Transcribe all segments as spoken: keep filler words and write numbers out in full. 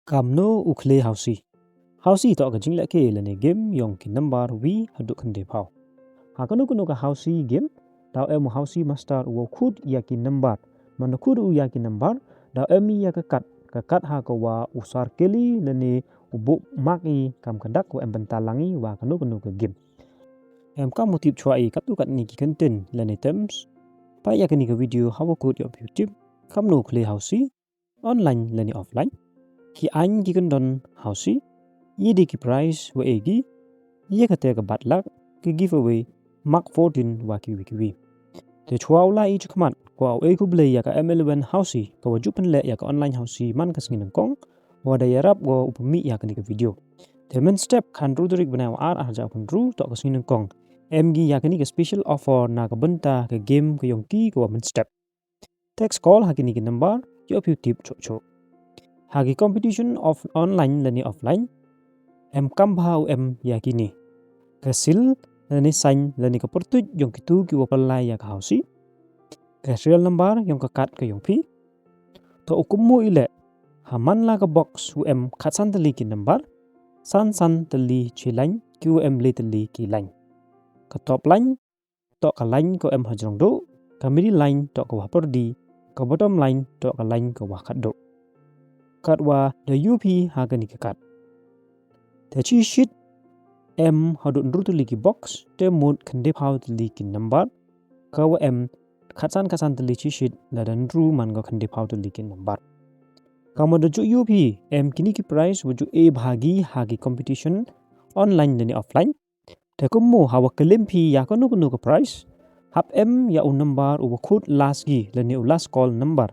Kamno u khle housie. Housie toh ka jinglehke lane game yong ki number wi haduh khyndai phaw. Ha kano kano ka housie game, daw em u housie master u wow khut ya ki number. Manda khut u ya ki number, daw em i ya ka kat, ka kat ha ka wa u sar keli lane u buh mark i kam ka dak wa em bynta lang i wa kano kano ka game. Em kam u tip chwa i katto katni ki content lane terms. Pait ya kani ka video ha wa khut yoh phi u tip kamno u khle housie, online lane offline. Ki aiñ ki kyndon housie, ye de ki prize wa e ki, ye kate ka bad luck, ki giveaway, mark fourteen wa kiwi kiwi. Te chwa u lai i chakhmat, kwah u e khublei ya ka M eleven housie, ka wa ju pynleh ya ka online housie man ka sngi nyngkong, wa da yarap wa u pynmih ya kani ka video. Te mynstep khatynru tarik bnai wa ar arhajar arphaw-ynru toh ka sngi nyngkong, em ki ya kani ka special offer na ka bynta ka game ka yong ki ka wa mynstep. Text call ha kini ki number, yoh phi u tip choh choh. Ha ki competition of online lane offline, em kam bha u em ya kini: ka seal lane sign lane ka pyrtuit yong kitu ki wa pynlai ya ka housie, ka serial number yong ka kat ka yong phi. Toh u kynmaw i leh, ha man la ka box u em khatsan tylli ki number, san san tylli chi line, ki u em le tylli ki line. Ka top line toh ka line ka em hajrong duh, ka middle line toh ka wa pyrdi, ka bottom line toh ka line ka wa khatduh. Katwa da yoh phi ha kani ka kat. Te chi sheet em haduh ynru tylli ki box, te mut khyndai phaw tylli ki number, ka wa em khatsan khatsan tylli chi sheet, lada ynru man ka khyndai phaw tylli ki number. Kamwa da ju yoh phi, em kini ki prize wa ju e bha ki ha ki competition online lane offline. Te kynmaw ha wa klim phi ya kano kano ka prize, hap em ya u number u wa khut last ki lane u last call number.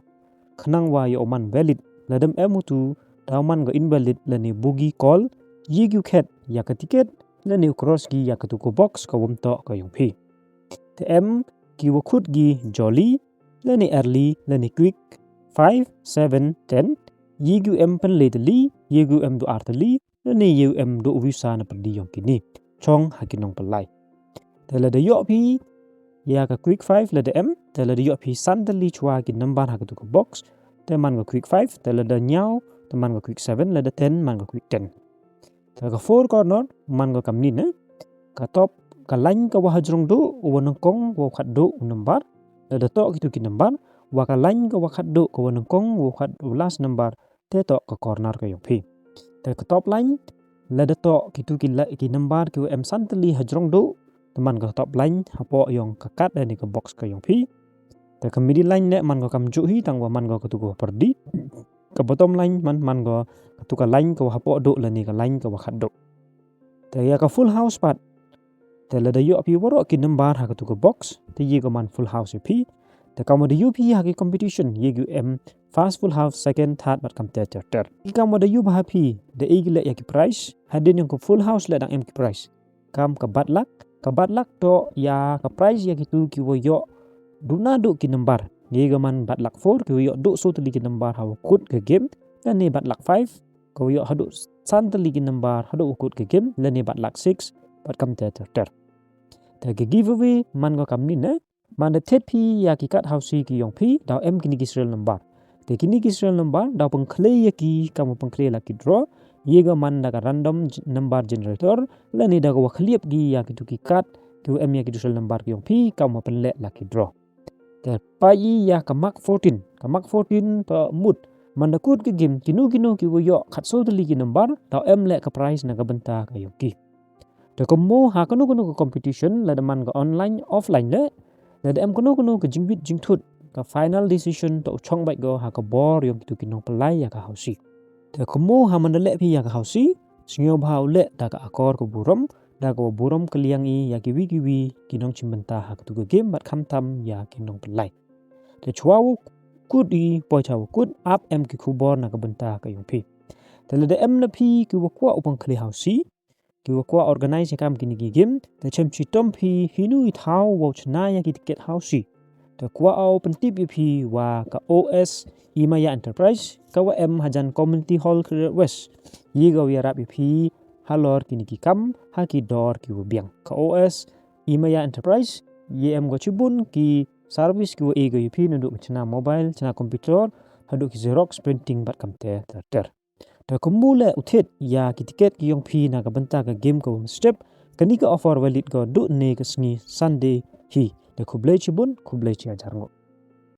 Khnang wa yow man valid, lada em utu, daw man ka invalid lane bogey call, ye ki u khet ya ka ticket, lane u cross ki ya katu ka box ka wym toh ka yong phi. Te em ki wa khut ki jolly, lane early, lane quick five, seven, ten, ye ki u em pynle tylli, ye ki u em duh ar tylli, lane ye u em duh wi sa na pyrdi yong kini. Chong ha ki nongpynlai. Te lada yoh phi ya ka quick five lada em, te lada yoh phi san tylli chwa ki number ha katu ka box, te man ka quick five, te lada ñiaw, te man ka quick seven, lada ten, man ka quick ten. Te ka four corner, man ka kamni ne. Ka top, ka line ka wa hajrong duh, u wa nyngkong, u wa khatduh u number. Lada toh kitu ki number, wa ka line ka wa khatduh, ka wa nyngkong, u wa khat u last number, te toh ka corner ka yong phi. Te ka top line, lada toh kitu ki la-, ki number ki wa em san tylli hajrong duh, te man ka top line hapoh yong ka kat lane ka box ka yong phi. Te ka middle line ne man ka kamjooh hi, tang wa man ka katu ka wa pyrdi. Ka bottom line man, man ka katu ka line ka wa hapoh duh lane ka line ka wa khatduh. Te ya ka full house pat, te lada yoh phi waroh ki number ha katu ka box, te ye ka man full house ya phi. Te kamwa da yoh phi ha ki competition, ye ki u em first full house, second, third, bad kamte ter ter. Ki kamwa da yoh bha phi, da e ki leh ya ki prize, hadien yong ka full house leh dang em ki prize. Kam ka bad luck, ka bad luck toh ya ka prize ya kitu ki wa yoh duna duh ki number. Ye ka man bad luck four, ki wa yoh duh so tylli ki number ha wa kut ka game, lane bad luck five, ka wa yoh haduh san tylli ki number haduh wa kut ka game, lane bad luck six, bad kamte ter ter. Te ka giveaway, man ka kamni ne, manda thied phi ya ki kat housie ki yong phi, daw em kini ki serial number. Te kini ki serial number, daw pynkhlei ya ki, kamwa pynkhlei lucky draw, ye ka man da ka random g-, number generator, lane da ka wa khliap ki ya kitu ki kat, ki wa em ya kitu serial number ki yong phi, kamwa pynleh lucky draw. Te pait i ya ka mark fourteen, ka mark fourteen toh mut, manda kut ka game, kino kino ki wa yoh khatso tylli ki number, daw em leh ka prize na ka bynta ka yong ki. Te kynmaw ha kano kano ka competition, lada man ka online, offline leh, lada em kano kano ka jingwit jingthut, ka final decision toh u chong bait ko ha ka bor yong kitu ki nongpynlai ya ka housie. Te kynmaw ha manda leh phi ya ka housie, sngewbha u leh da ka akor ka burom, da ka wa burom kylliang i ya kiwi kiwi ki nongchimbynta ha katu ka game bad khamtam ya ki nongpynlai. Te chwa wa kut i, poi cha wa kut, ap em ki khubor na ka bynta ka yong phi. Te lada em na phi ki wa kwah u pynkhlei housie, ki wa kwah organize ya kam kini ki game, te chem chitom phi hinu i thaw wow chna ya ki ticket housie. Te kwah u pyntip ya phi wa ka O S Imaya Enterprise, ka wa em hajan Community Hall Khliehriat West, ye ka wa yarap ya phi halor kini ki kam ha ki dor ki wa biang. Ka O S Imaya Enterprise, ye em ko chibun ki service ki wa e ko ya phi, naduh chna mobile, chna computer, haduh ki xerox, printing bad kamte ter ter. Wei kumno leh u thied ya ki ticket ki yong phi na ka bynta ka game ka wa mynstep, kani ka offer valid ko du ne ka sngi Sunday hi. Te khublei chibun, khublei chi hajar ngut.